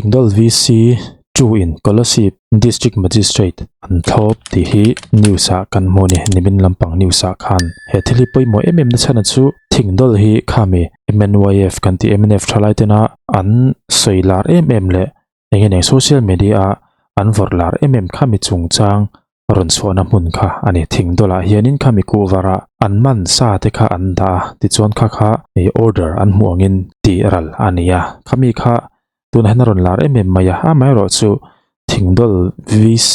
Thingdawl VC two in Kolasib District Magistrate an thlawp tih hi news ah kan hmu a ni, nimin lampang news ah khan. He thil hi pawimawh em em na chhan a chu Thingdawl hi khami MNYF kan tih mnf thalai tena an sawi lar em em leh eng nge eng social media a an vawrh lar em em khami chungchang rawn chhuahna hmun kha a ni. Thingdawlah hianin khami kuhvarah an man sa te kha an dah a, tichuan kha kha order an hmuh angin tih ral a ni a. Khami kha tunah hian a rawn lar em em mai a, amaherawh chu Thingdawl VC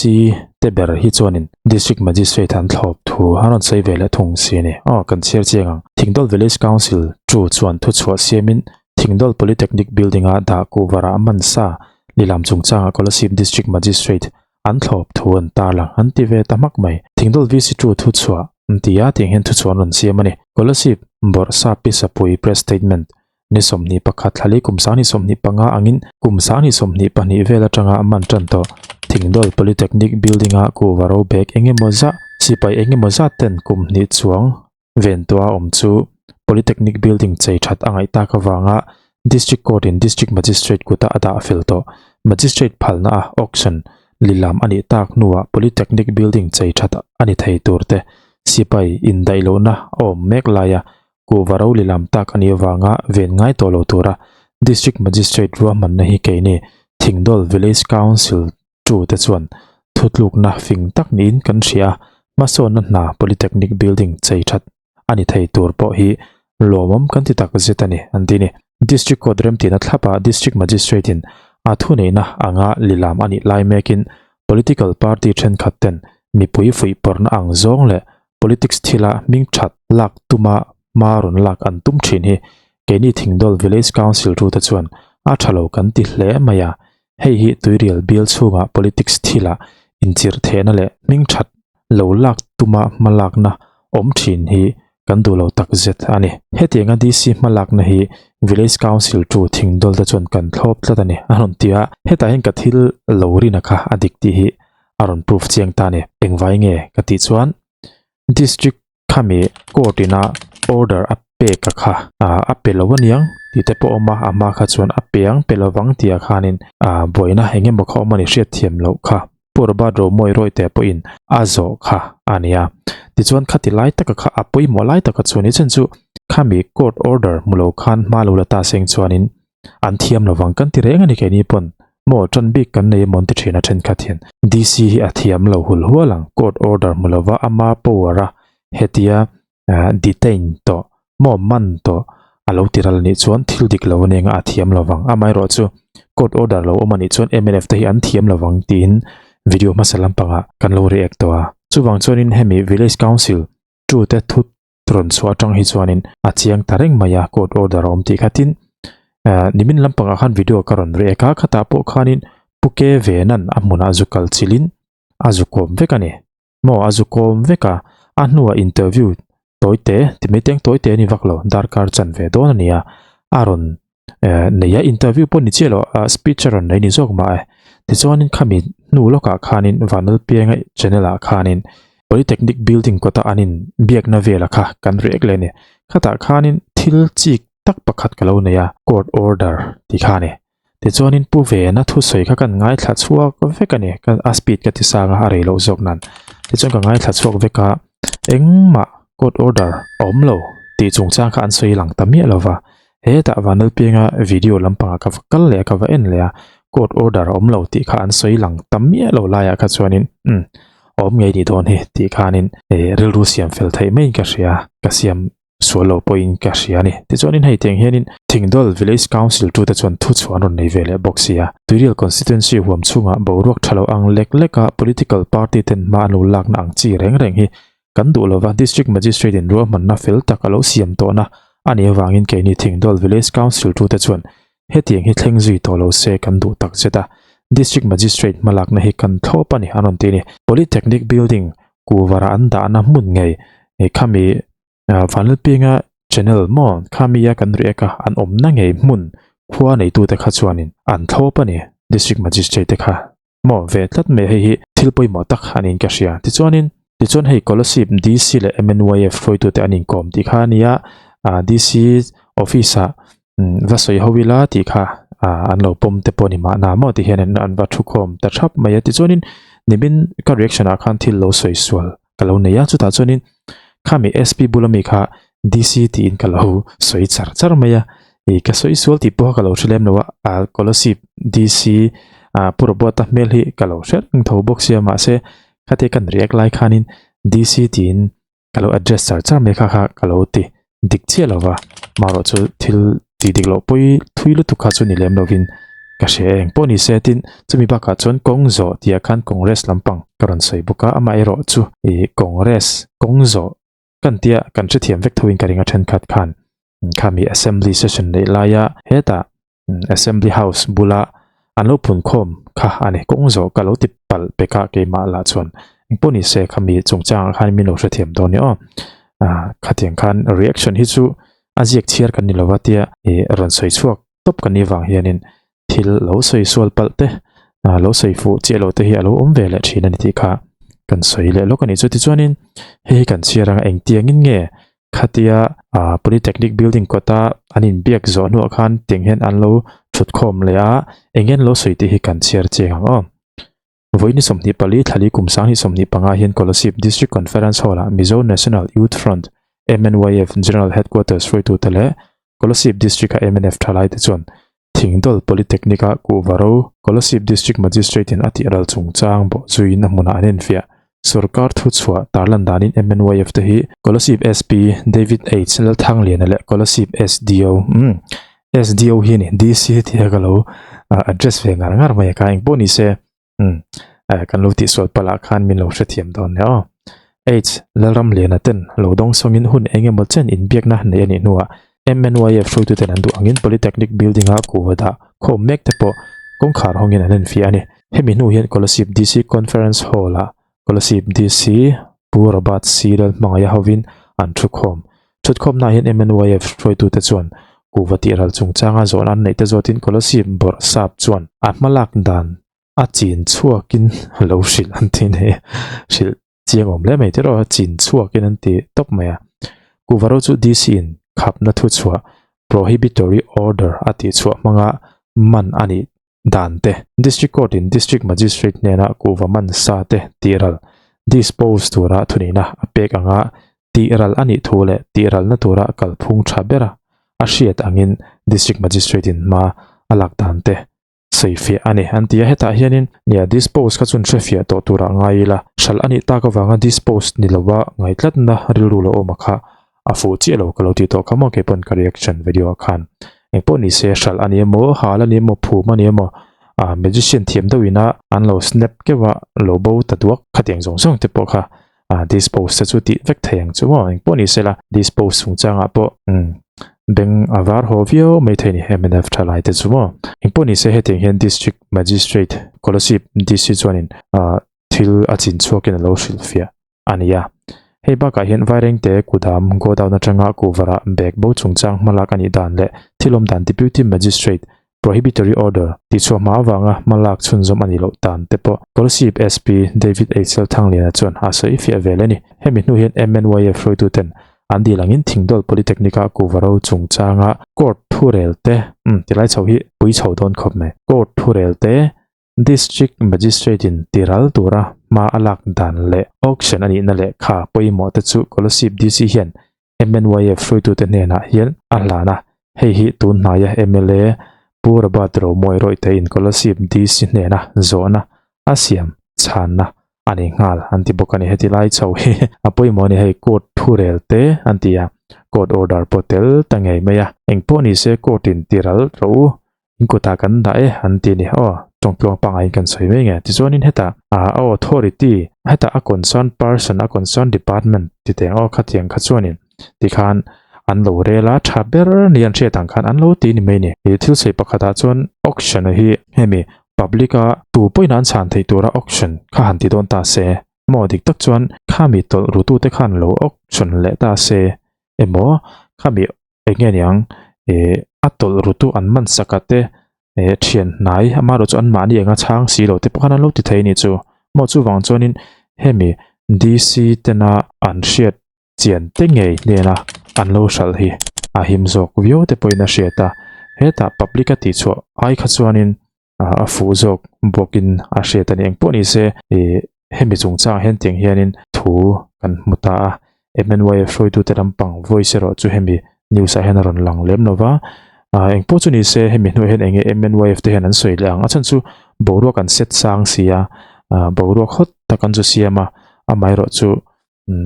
te ber hi chuanin District Magistrate an thlawp thu an rawn sawi ve leh thung si a ni. Aw kan chhiar chiang ang. Thingdawl Village Council chu chuan thuchhuah siamin Thingdawl Polytechnic Building-a dah kuhvarah man sa lilam chungchangah Kolasib District Magistrate an thlawp thu an tarlang an ti ve ta hmak mai. Thingdawl VC two thu chhuah an ti a, tiang hian thu chhuah an rawn siam a ni. Kolasib Bawrhsap Pi Sapui press statement ni 21 thlali kum 2025 angin kum 2022 vel atanga man tan tawh Thingdawl Polytechnic Building a kuhva ro bag engemaw zah sipai engemaw zat ten kum hnih chuang Ventua awm chu Polytechnic Building chei that a ngaih tak avanga District Court in District Magistrate kuta a dah fel tawh. Magistrate phalna a auction lilam a nih tak hnuah Polytechnic Building chei that a ni thei tur te sipai indaih lohna a awm mek laia kuhva ro lilam tak a nih avanga ven ngai tawh lo tura District Magistrate ruahmanna hi keini Thingdawl Village Council Tu te chuan thutlukna fing tak niin kan hria a, hmasawnna hna Polytechnic Building chei that a ni thei tur pawh hi lawmawm kan ti tak zet a ni, an ti a ni. District Court remtihna thlapah District Magistrate in a thuneihna anga lilam a nih lai mekin Political Party thenkhat ten mipui fuihpawrhna ang zawng leh Politics thila hming that lak tuma hma rawn lak an tum thin hi keini Thingdawl Village Council tute chuan a tha lo kan ti hle mai a, Hei hi tuirial bial chhungah politics thilah inchirh thehna leh hming that lo lak tuma hmalakna awm thin hi kan duh lo tak zet a ni. Hetianga DC hmalakna hi Village Council tu thingdawl te chuan kan thlawp tlat a ni, a rawn ti a. Hetah hian ka thil lo rina kha a dik tih hi a rawn proof chiang ta a ni. Engvai nge ka tih chuan District Khami court ina order a pek a kha a pe lo aniang tih te pawh a awm a, a hma kha chuan a pe ang pe lovang tih ah khanin buaina eng emaw kha awm a ni hriat thiam loh kha Pu Robert Romawi Rawite pawhin a zawh kha a ni a. Tichuan khati lai taka kha a pawimawh lai taka chuan i chen chu khami court order hmu lo khan hma lo la ta seng chuanin an thiam lovang kan ti reng a ni keini pawn maw tan bik kan nei emaw an ti thin a thenkhat hian DC hi a thiam lo hul hual ang court order hmu lova ama power a hetia detain tawh maw man tawh a lo ti ral anih chuan thil dik lo ania a thiam lovang amaherawh chu court order lo awm anih chuan mnf te hi an thiam lovang tiin video hmasa lampangah kan lo react tawh a chuvang chuanin hemi village council tu te thu rawn chhuah atang hi chuanin a chiang ta reng mai a court order a awm tih kha tin eh nimin lampangah khan video ka rawn react a khatah pawh khanin pu ke ve nan a hmunah zu kal chilhin a zu kawm vek a ni maw a zu kawm vek a a hnuah interview tawi te ti mai teng tawi te a ni vak lo darkar chan ve dawn a ni a a rawn eh nei a interview pawh ni chiah lo a speech a rawn nei ni zawk mah e tichuanin khami hnu lawkah khanin Vanlalpianga channel ah khanin Polytechnic building kawta an in biakna vela kha kan rek leh a ni khatah khanin thil chik tak pakhat ka lo nei a court order tih kha a ni tichuanin pu vena thusawi kha kan ngaithla chhuak vek a ni a speed ka ti sang a a rei loh zawk nan tichuan ka ngaithla chhuak vek a engmah court order a awm lo tih chungchang kha an sawi lang ta miah lo va Hetah Vanlalpianga video lampangah ka va kal leh a, ka va en leh a, court order a awm lo tih kha an sawi lang ta miah lo laiah kha chuanin umm a awm ngei nih dawn hi tih khanin eh rilru siam fel theih maiin ka hria, ka siam sual lo pawhin ka hria a ni. Tichuanin hei tiang hianin Thingdawl Village Council tute chuan thuchhuah an rawn nei ve leh bawk si a, Tuirial Constituency huam chhungah boruak tha lo ang lek leka political party ten hma an lo lakna ang chi reng reng hi Kan duh lova District Magistrate in ruahmanna fel tak a lo siam tawhna a nih avangin keini Thingdawl Village Council tute chuan hetiang hi thleng zui tawh lo se kan duh tak zet a, District Magistrate hmalakna hi kan thlawp a ni an rawn ti a ni. Polytechnic Building kuhvara an dahna hmun ngei khami Vanlalpianga channel maw khami a kan react a an awmna ngei hmun khua neitute kha chuanin an thlawp a ni District Magistrate te kha. Maw ve tlat mai hei hi thil pawimawh tak a niin ka hria. Tichuanin tichuan hei Kolasib DC leh MNYF hruaitute an inkawm tih kha a nia, ah DC office ah va sawi ho ila tih kha an lo pawm te pawh a ni mahna maw ti hian an va thu khawm ta thap mai a tichuanin nimin ka reaction ah khan thil lo sawi sual ka lo nei a chutah chuanin khami SP bula mi kha DC tiin ka lo sawi char char mai a ih ka sawi sual tih pawh kha ka lo hre lem lo a ah Kolasib DC ah Pu Robert-a hmel hi ka lo hre reng tho bawk sia mahse khatia kan react lai khanin DC tiin ka lo address char char mai kha kha ka lo ti dik chiah lo va marawh chu thil tih dik loh pawi thui lutuk kha chu ni lem lovin ka hre eng pawh ni se tin chumi bakah chuan kawng zawh tih ah khan congress lampang ka rawn sawi bawk a amaherawh chu ih congress kawng zawh kan tia kan hrethiam vek thoin ka ring a thenkhat khan khami assembly session neih laia hetah Assembly House bula an lo phun khawm kha a ni. Kawng zawh ka lo ti palh pek a keimah lah chuan engpawh ni se khami chungchangah khan min lo hrethiam dawn ni aw. Khatiang khan reaction hi chu a ziak chhiar kan ni lo va tia ih rawn sawi chhuak tawp kan nih vang hianin thil lo sawi sual palh te lo sawi fuh chiah lo te hi a lo awm ve leh thin a ni tih kha kan sawi leh lawk a ni. Chutichuanin hei hi kan chhiar anga engtiangin nge Khatia Polytechnic building kawta an inbiak zawh hnuah khan tiang hian an lo thutkhawm leh a, eng nge an lo sawi tih hi kan chhiar chiang ang aw. Vawiin 24 thlali kum 2025 hian Kolasib District Conference Hall-ah Mizo National Youth Front, MNYF, General Headquarters hruaitute leh Kolasib District-a mnf thalaite chuan Thingdawl Polytechnic-a kuhva ro Kolasib District Magistrate-in a tih ral chungchang bawh zuiin a hmunah an enfiah. Sorkar thuchhuah tarlan danin MNYF te hi Kolasib SP David H Lalthangliana leh Kolasib SDO, umm, SDO hi a ni, DC tia ka lo address ve ngar ngar mai a kha engpawh ni se. Umm eh kan lo tihsual palh ah khan min lo hrethiam dawn nia aw. H Lalramliana ten lo dawng sawngin hun eng emaw chen inbiakna nei a nih hnuah MNYF hruaituten an duh angin Polytechnic building a kuhva dah khawm mek te pawh kawngkhar hawngin an enfiah a ni. Hemi hnu hian Kolasib DC Conference Hall ah Kolasib DC Pu Robert C Lalhmangaia hovin an thu khawm. Thutkhawmnaah hian MNYF hruaitute chuan kuhva tihral chungchanga zawhna an neih te zawtin Kolasib bawrh sap chuan a hmalak dan a chin chhuakin lo hrilh an ti nei a, hrilh chiang awm hle mai tiraw a chin chhuakin an ti tawp mai a. Kuhva ro chu DC in khapna thuchhuah Prohibitory Order a tihchhuah hmanga man a nih dan te, District Court in District Magistrate hnena kuhva man sa te tihral, dispose, tura thunihna a pek anga tihral a nih thu leh tihralna tura kalphung tha bera a hriat angin District Magistrate in hma a lak dan te sawifiah a ni an ti a. Hetah hianin nia dispose kha chuan hrefiah tawh turah ngai ila, hralh a nih tak avanga dispose ni lova ngaitlatna rilru lo awm a kha a fuh chiah lo ka lo tih tawh kha maw keipawn ka reaction video ah khan engpawh ni se hralh a ni emaw hal a ni emaw phum a ni emaw ah magician thiam deuh ina an lo snap keuh a lo bo ta duak khatiang zawng zawng te pawh kha ah dispose te chu tih vek thei ang chu maw engpawh ni se la dispose chungchangah pawh umm beng a var haw viau mai thei ni mnf thalai te chu maw engpawh ni se hetiang hian district magistrate Kolasib DC chuanin ah thil a chin chhuakin a lo hrilhfiah a ni a. Hei bakah hian Vairengte kudam godown atanga kuhvarah bag bo chungchang hmalak a nih dan leh thil awm dan Deputy Magistrate Prohibitory Order tihchhuah hma avanga hmalak chhunzawm a nih loh dan te pawh Kolasib SP David H Thangliana chuan a sawi fiah vel a ni. Hemi hnu hian MNYF hruaituten an dil angin Thingdawl Polytechnic-a kuhvaro chungchanga court thurel te, umm tilai chho hi pui chho dawn khawp mai, court thurel te District Magistrate in tiral tura hma a lak dan leh auction a nihna lehkha pawimawh te chu Kolasib DC hian MNYF hruaitute hnenah hian a hlan a, hei hi tun hnaia mla Pu Robert Romawi Rawihte in Kolasib DC hnena zawhna a siam chhanna a nei nghal an ti bawk a ni. Heti lai chho hi a pawimawh a ni hei court thurel te an ti a, court order pawh tel ta ngei mai a, engpawh ni se court in tiral rawh u In kutah kan dah e an ti a ni. Aw, tawngtluang pangai in kan sawi mai nge. Tichuanin hetah ah a authority, hetah a concern person, a concern department ti teh ang aw khatiang kha chuanin tikhan an lo rel a, tha ber ni an hriat ang khan an lo ti ni mai ni. Ih thil sawi pakhatah chuan auction hi hemi public a tu pawhin an chhan theih tura auction kha han ti dawn ta se maw dik tak chuan khami tawlh rutute khan lo auction leh ta se emaw khami Eng nge niang eh a tawlh rutu an man sak a te eh thian hnai amaherawh chu an mahni eng a chhang si lo te pawh khan an lo ti thei a nih chu maw chuvang chuanin hemi DC tena an hriat chian te ngei hnena an lo hralh hi a him zawk viau te pawhin a hriat a. Hetah public a tihchhuah ai kha chuanin a fuh zawk bawkin a hriat a ni. Engpawh ni se ih hemi chungchangah hian tiang hianin thu kan hmu ta a, MNYF hruaitute lampang voice erawh chu hemi news ah hian a rawn lang lem lo va, ah engpawh chu ni se hemi hnuah hian eng nge MNYF te hian an sawi leh ang, a chhan chu boruak an set sang si a, ah boruak hawt tak an zu siam a, amaherawhchu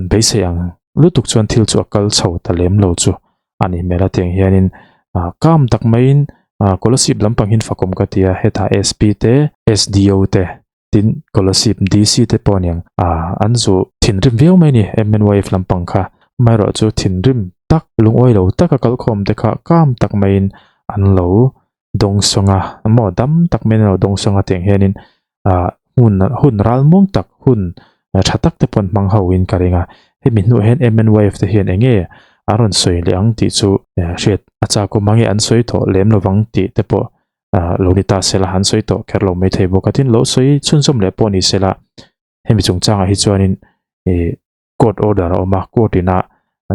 beisei ang lutuk chuan thil chu a kal chho ta lem lo chu a nih hmel a tiang hianin ah kam tak maiin ah Kolasib lampang hian fakawm ka ti a hetah SP te SDO te tin Kolasib DC te pawh aniang ah an zu thinrim viau mai a ni MNYF lampang kha amaherawh chu thinrim tak lungawi lo taka kalkhawm te kha kam tak maiin an lo dawngsawng a maw dam tak mai an lo dawngsawng a tiang hianin ah hun hun ral muang tak hun tha tak te pawh an hmang ho in ka ring a hemi hnuah hian M_N_Y_F te hian eng nge an rawn sawi leh ang tih chu hriat a chak awm ang e an sawi tawh lem lovang tih te pawh ah lo ni ta sela an sawi tawh kher lo maithei bawk a tin lo sawi chhunzawm leh pawh ni sela hemi chungchangah hi chuanin ih court order a awm a court ina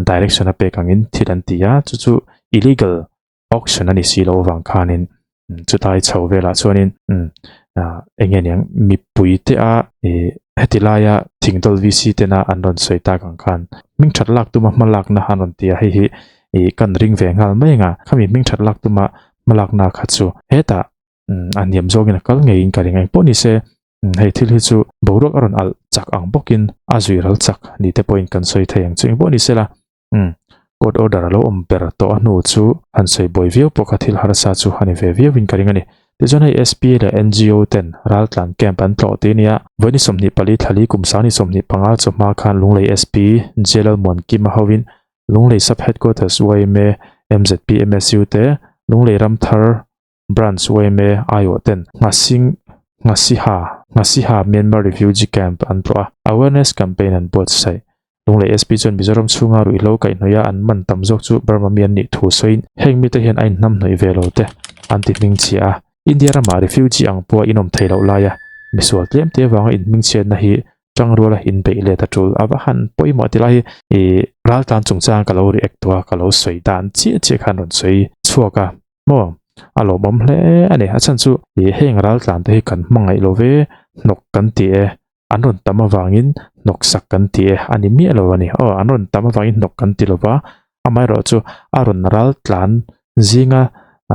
direction a pek angin thil an ti a chu chu illegal auction a ni si loh avang khanin chutlai chho velah chuanin ah eng nge niang mipui te a ih heti laia thingdawl V C tena an rawn sawi tak ang khan hming that lak tuma hma lakna an rawn ti a hei hi ih kan ring ve nghal mai ang a khami hming that lak tuma hma lakna kha chu hetah a hniam zawngin a kal ngeiin ka ring a engpawh ni se hei thil hi chu boruak a rawn alh chak ang bawkin a zui ral chak ni te pawhin kan sawi thei ang chu engpawh ni sela. Umm, court order a lo awm ber tawh a hnu chu han sawi buai viau pawh kha thil harsa chu a ni ve viauin ka ring a ni. Tichuan hei SPA leh NGO ten raltlan camp an tlawh tih a nia. Vawiin 24 thlali kum sangni 25 chawhma khan Lunglei SP J Lalmuankima hovin Lunglei Sub Headquarters yma MZP MSU te Lunglei Ramthar Branch yma aiawh ten Nghasing Nghasiha Nghasiha Myanmar Refugee Camp an tlawh a, awareness campaign an buatsaih. Lunglei SP chuan Mizoram chhunga ruihhlo kaihhnawih a an man tam zawk chu Burma mi an nih thu sawiin heng mite hian a inhnamhnawih ve lo te an ti hmingchhia a. India ramah refugee ang pawha inawm thei loh laia misual tlem te avanga inhmingchhiatna hi tangruala inbeih let a tul. A va han pawimawh ti lai hi ih raltlan chungchang ka lo react tawh a, ka lo sawi dan chiah chiah khan rawn sawi chhuak a. Maw? A lawmawm hle a ni. A chhan chu ih heng raltlan te hi kan hmangaih lo ve, hnawk kan ti e. An rawn tam avangin hnawk sak kan ti e a ni miah lo a ni. Aw, an rawn tam avangin hnawk kan ti lo va, amaherawhchu a rawn raltlan zinga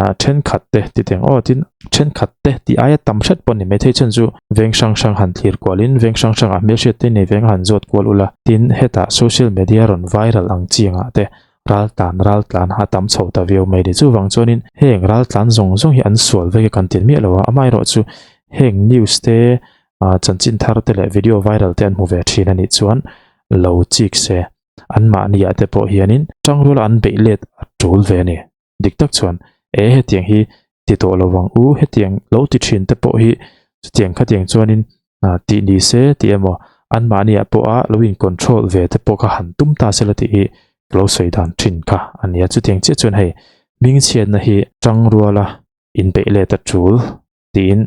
ah thenkhat te ti teng aw tin thenkhat te tih aia tam hret pawh a ni maithei chhan chu veng hrang hrang han thlir kualin veng hrang hrangah hmelhriat te nei veng a han zawt kual ula tin hetah social media rawn viral ang chiangah te Raltlan raltlan a tam chho ta viau mai a ni. Chuvang chuanin heng raltlan zawng zawng hi an sual vek e kan ti miah lo a, amaherawhchu heng news te ah chanchin thar te leh video viral te an hmu ve thin a nih chuan lo chik se anmahni ah te pawh hianin tangruala an beih let a tul ve a ni. Dik tak chuan e hetiang hi ti tawh lo vang u, hetiang lo ti thin te pawh hi chutiang khatiang chuanin ah tih ni se tih emaw anmahniah pawha lo in control ve te pawh kha han tum ta sela tih hi ka lo sawi dan thin kha a nia. Chutiang chiah chuan hei hmingchhiatna hi tangruala inbeih let a tul tiin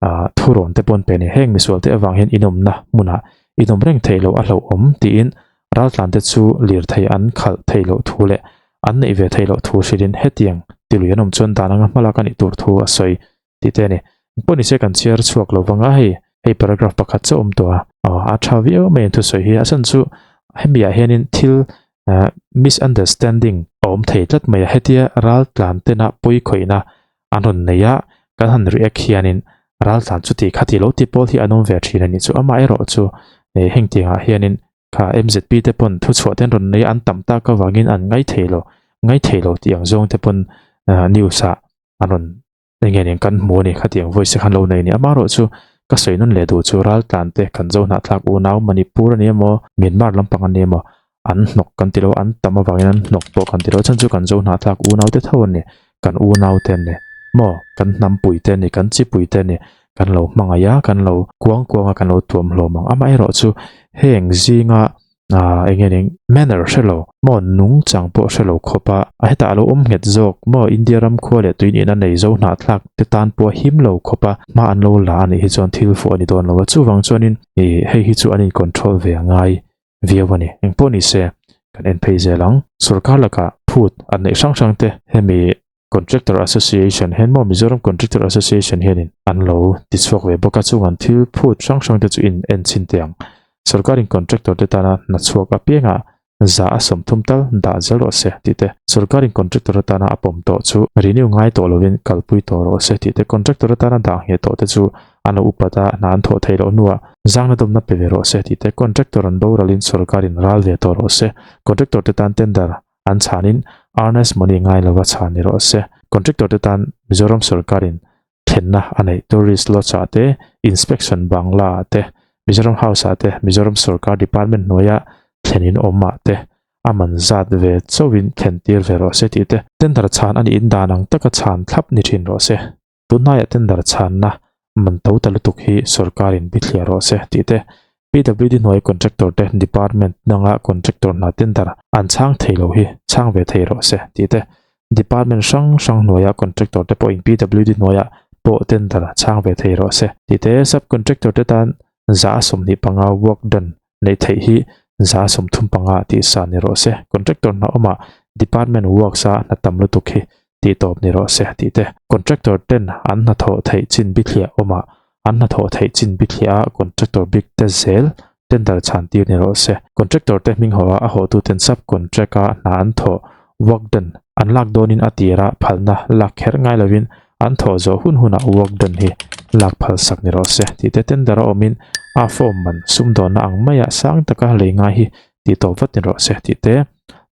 ah thurawn te pawh an pe a ni. Heng misual te avang hian inawmna hmunah inawm reng theih loh a hlauhawm tiin raltlan te chu lirthei an khalh theih loh thu leh an neih ve theih loh thu hrilhin hetiang tilui an awm chuan dan anga hmalak a nih tur thu a sawi tih te a ni. Engpawh nise kan chhiar chhuak lo vang a, hei hei paragraph pakhat chiah awm tawh a, aw a tha viau mai an thusawi hi. A chhan chu hemi ah hianin thil misunderstanding a awm thei tlat mai a, hetia raltlan tena pawi khawihna an rawn nei a, kan han react hianin raltlan chuti khati lo ti pawl hi an awm ve thin a nih chu. Amaherawh chu heng tiangah hianin kha M_Z_P te pawn thuchhuah te an rawn nei a, an tam tak avangin an ngai thei lo, ngai thei lo tih ang zawng te pawn news ah an rawn Eng nge nen kan hmu a ni khatiang voice khan lo nei a ni. Amaherawh chu ka sawi nawn leh duh chu raltlan te kan zo hnahthlak unau Manipur a ni emaw Myanmar lampang a ni emaw an hnawk kan ti lo an tam avangin an hnawk pawh kan ti lo chhan chu kan zo hnahthlak unau te tho an ni kan unau te an ni maw kan hnampui te an ni kan chipui te an ni kan lo hmangaih a kan lo kuang kuang a kan lo tuam hlawm ang amaherawh chu heng zinga ah eng nge ning manner hre lo maw nung chang pawh hre lo khawp a a hetah a lo awm nghet zawk maw India ram khua leh tui nihna nei zo hnahthlak te tan pawh a him lo khawp a hma an lo la a nih hi chuan thil fuh a ni dawn lo a chuvang chuanin ih hei hi chu an in control ve a ngai viau a ni engpawh ni se kan en phei zel ang sorkar lakah phut an neih hrang hrang te hemi. Contractor Association hian maw Mizoram Contractor Association hianin an lo ti chhuak ve bawk a, chung an thil phut hrang hrang te chu in en chhin teh ang. Sorkarin contractor te tana hna chhuak apiangah za a 30 tal dah zel rawh se tih te, sorkarin contractor atana a pawm tawh chu renew ngai tawh lovin kalpui tawh rawh se tih te, contractor atana dah ngheh tawh te chu an lo upat a, hna an thawh theih loh hnuah zangna dawmna pe ve rawh se tih te, contractor an boralin sorkarin ral ve tawh rawh se, contractor te tan tender an chhanin earnest money ngai lova chhan ni rawh se, contractor te tan Mizoram sorkarin thlenna a neih tourist lodge ah te, inspection bangla ah te, Mizoram house ah te, Mizoram sorkar department hnuaia thlen in awm ah te a man zat ve chauhin thlen tir ve rawh se tih te, tender chhan a nih dan ang taka chhan thlap ni thin rawh se. Tunhnaiah tender chhanna man to ta lutuk hi sorkarin bithliah rawh se tih te, PWD hnuai contractor te department danga contractor hna tender an chhang thei lo hi chhang ve thei rawh se tih te, department hrang hrang hnuaia contractor te pawhin PWD hnuaia pawh tender chhang ve thei rawh se tih te, sub contractor te tan 25% work done neih theih hi 35% tih sa ni rawh se, contractor hna awmah department works a hna tam lutuk hi tih tawp ni rawh se tih te, contractor ten an hnathawh theih chin bithliah awmah an hnathawh theih chin bithliah a contractor bik te zel tender chhan tir ni rawh se. Contractor te hming haw a a hawhtu ten sub contract a hna an thawh work done an lak dawnin a tira phalna lak kher ngai lovin an thawh zawh hun hunah work done hi lak phal sak ni rawh se tih te tender a awmin a form man sumdawnna ang maia sang taka lei ngai hi tih tawp vat ni rawh se tih te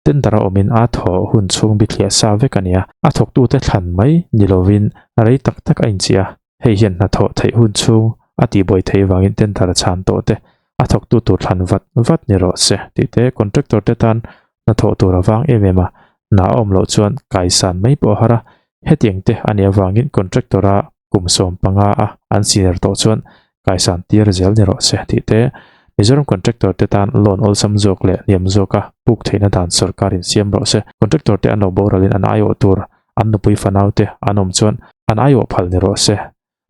tender a awmin a thawh hun chhung bithliah sa vek a nia. A thawktute thlan mai ni lovin rei tak tak a inchiah a. Hei hian hnathawh theih hun chhung a tihbuai theih vangin tender a chhan tawh te, a thawktu tur thlan vat vat ni rawh se tih te, contractor te tan hnathawh tur a vang em em a, hna a awm loh chuan kaisan mai pawh a har a, hetiang te a nih avangin contractor a kum 15 a an senior tawh chuan kaisan tir zel ni rawh se tih te, Mizoram contractor te tan loan awlsam zawk leh hniam zawka puk theihna dan sorkarin siam rawh se, contractor te an lo boralin an aiawh tur an nupui fanau te an awm chuan an aiawh phal ni rawh se.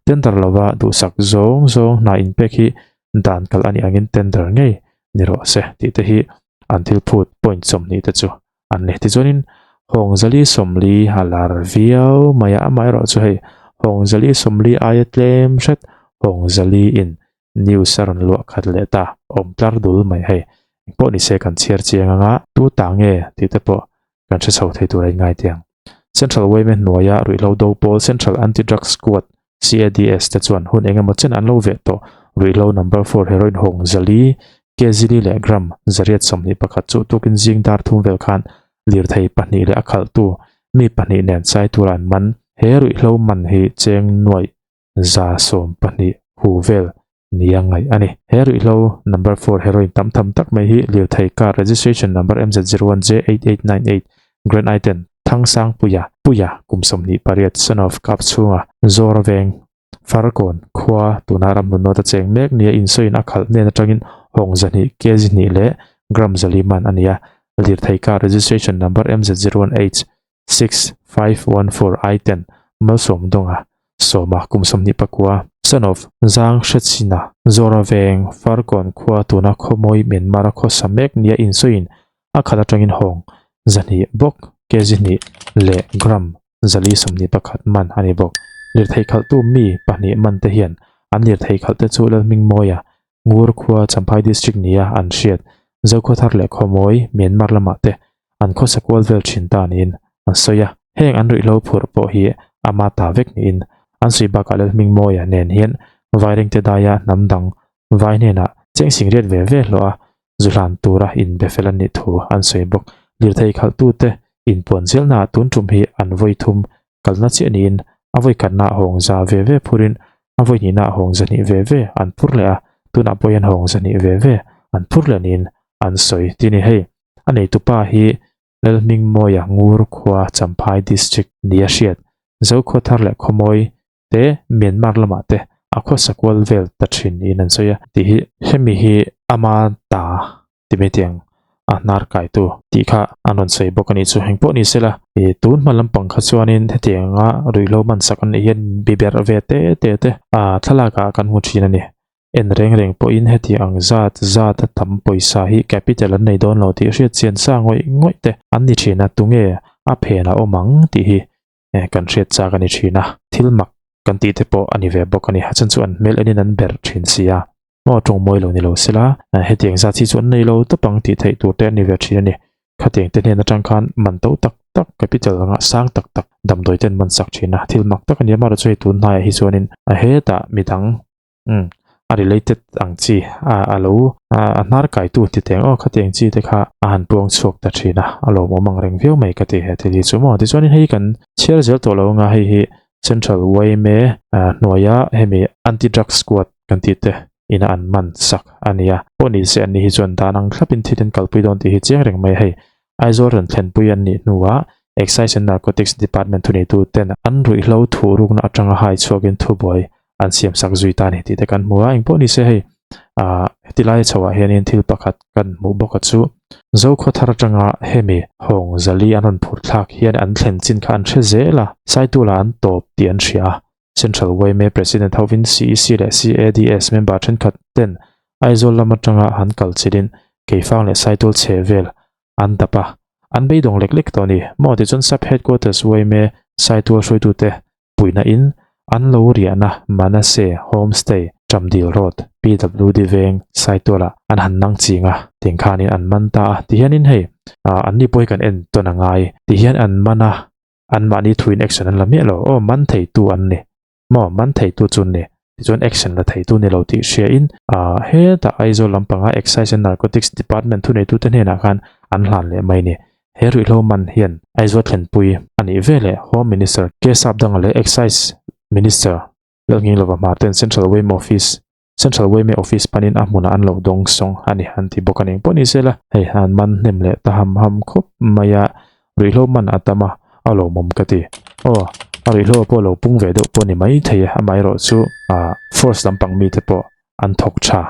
Tender lova duhsak zawng zawng hna inpek hi dan kalh a nih angin tender ngei ni rawh se tih te hi an thil phut point 20 te chu an ni. Tichuanin hawng zali 40 a lar viau mai a, amaherawh chu hei hawng zali 40 aia tlem hret hawng zali in news a rawn luah khat leh ta awm tlar dul mai hei. Engpawh ni se kan chhiar chiang anga tu ta nge tih te pawh kan hre chho thei tur a inngai teh ang. Central yma hnuaia ruihhlo do pawl Central Anti-Drug Squad, CADS, te chuan hun eng emaw chen an lo veh tawh ruihhlo number four heroin hawng zali, kg leh gram 121 chu tukin zing dar thum vel khan lirthei pahnih leh a khalhtu mi pahnih nen chai tura an man. He ruihhlo man hi cheng nuaih 120 hu vel nia ngaih a ni. He ruihhlo number four heroin tam tham tak mai hi lirthei car registration number MZ01J8898 Grand i-ten Thangsangpuia Puia kum 28 son of Kap chhunga Zawr veng Farkawn khua tuna ram hnun nawt a cheng mek nia insawiin a khalh hnen atangin hawng 200 kg 2 leh gram 4 man a ni a. Lirthei car registration number MZ01H 6514 i-ten Malsawm Dawnga Sawma kum 29 son of Zang Hrechina Zawra veng Farkawn khua tuna khawmawi Myanmar a khawsa mek nia insawiin a khat atangin hawng 200 bawk kg 2 leh gram 421 man a ni bawk. Lirthei khalhtu mi pahnih man te hian an lirthei khalh te chu Lalhmingmawia Ngur khua Champhai District nia an hriat Zokhawthar leh Khawmawi Myanmar lamah te an khawsa kual vel thin ta niin an sawi a. Heng an ruihhlo phurh pawh hi ama ta vek niin an sawi bakah Lalhmingmawia nen hian Vairengte daia hnam dang vai hnenah cheng singriat ve ve hlawh a zu hlan tura inbe fel an nih thu an sawi bawk. Lirthei khalhtute inpuan zelnaah tun tum hi an vawi thum kalna chiah niin a vawi khatnaah hawng za ve ve phurin a vawi hnihnaah hawng 200 ve ve an phur leh a, tunah pawh hian hawng 200 ve ve an phur leh niin an sawi ti ni hei. A neitupa hi Lalhmingmawia Ngur khua Champhai District nia hriat Zokhawthar leh Khawmawi te Myanmar lamah te a khawsa kual vel ta thin niin an sawi a tih hi hemi hi ama ta ti mai tiang a hnar kaitu tih kha an rawn sawi bawk a nih chu. Engpawh ni sela ih tun hma lampang kha chuanin hetianga ruihhlo man sak an nih hian biberh ve te te te a thlalak ah kan hmu thin a ni. En reng reng pawhin heti ang zat zat a tam pawisa hi capital an nei dawn lo tih hriat chian sa ngawih ngawih te an ni thin a tunge a phen a awm ang tih hi. Kan hriat chak a ni thin a, thil mak kan tih te pawh a ni ve bawk a ni. A chhan chu an hmel enin an berh thin si a, maw tawng mawi lo ni lo sela, hetiang zat hi chu an nei lo tawp ang tih theih tur te an ni ve thin a ni. Khatiang te hnen atang khan man to tak tak, capital anga sang tak tak damdawi te an man sak thin a, thil mak tak a ni a, amaherawhchu hei tun hnaiah hi chuanin hetah midang Umm a related ang chi a a lo a hnar kaitu ti teng aw khatiang chi te kha a han puang chhuak ta thin a a lawmawm ang reng viau mai ka ti he thil hi chu maw tichuanin hei kan chhiar zel tawh lo anga hei hi Central yma hnuaia hemi anti drug squad kan tih te ina an man sak a nia pawh ni se an ni hi chuan dan ang thlapin thil an kalpui dawn tih hi chiang reng mai hei Aizawl rawn thlenpui an nih hnuah Excise and Narcotics Department thuneitu ten an ruihhlo thuhrukna atanga hai chhuakin thubuai an siam sak zui ta a ni tih te kan hmu a. Engpawh ni se hei ah heti lai chhoah hianin thil pakhat kan hmuh bawk a chu Zokhawthar atanga hemi hawng zali an rawn phur thlak hian an thlen chin kha an hre zel a, Saituala an tawp tih an hria a. Central yma President hovin CEC leh CADS member thenkhat ten Aizawl lam atanga han kal chilhin Keifang leh Saitual chhe vel an dap a, an beidawng lek lek tawh a ni. Maw tichuan Sub Headquarters yma Saitual hruaitute puihna in an lo riahna Manase Homestay, Chamdil Road, PWD Veng, Saitualah an han nang ching a, tiang khanin an man ta a. Tihianin hei anni pawh hi kan en tawn a ngai. Tihian an man a, Anmahni thuin action an la miah lo. Aw, man theitu an ni. Maw, man theitu chu an ni. Tichuan action la theitu ni lo tih hriain, ah, hetah Aizawl lampanga Excise and Narcotics Department thuneitute hnenah khan an hlan leh mai ni. He ruihhlo man hian Aizawl thlenpui a nih ve leh Home Minister K Sapdanga leh Excise Minister Lalnginglova Hmarten Central Yma Office Central yma Office panin a hmunah an lo dawng sawng a ni an ti bawk a ni. Engpawh ni sela hei an man hnem leh ta ham ham khawp mai a, ruihhlo man a tam a, a lawmawm ka ti. Aw, a ruihhlo pawh lo pung ve deuh pawh ni mai thei e, amaherawh chu ah force lampang mite pawh an thawk tha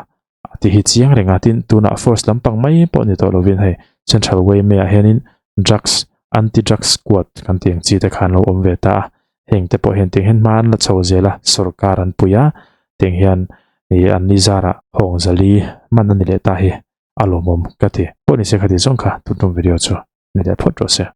a ti hi chiang reng a, tin tunah force lampang mai pawh ni tawh lovin hei Central yma ah hianin drugs anti drugs squad kan tih ang chi te kha an lo awm ve ta a, heng te pawh hian tiang hian hma an la chho zel a, sorkar an pui a, tiang hian ih an ni zarah hawng zali hman a ni leh ta hi a lawmawm ka ti. Pawh ni se kha ti zawng kha tuntum video chu ni leh phawt rawh se.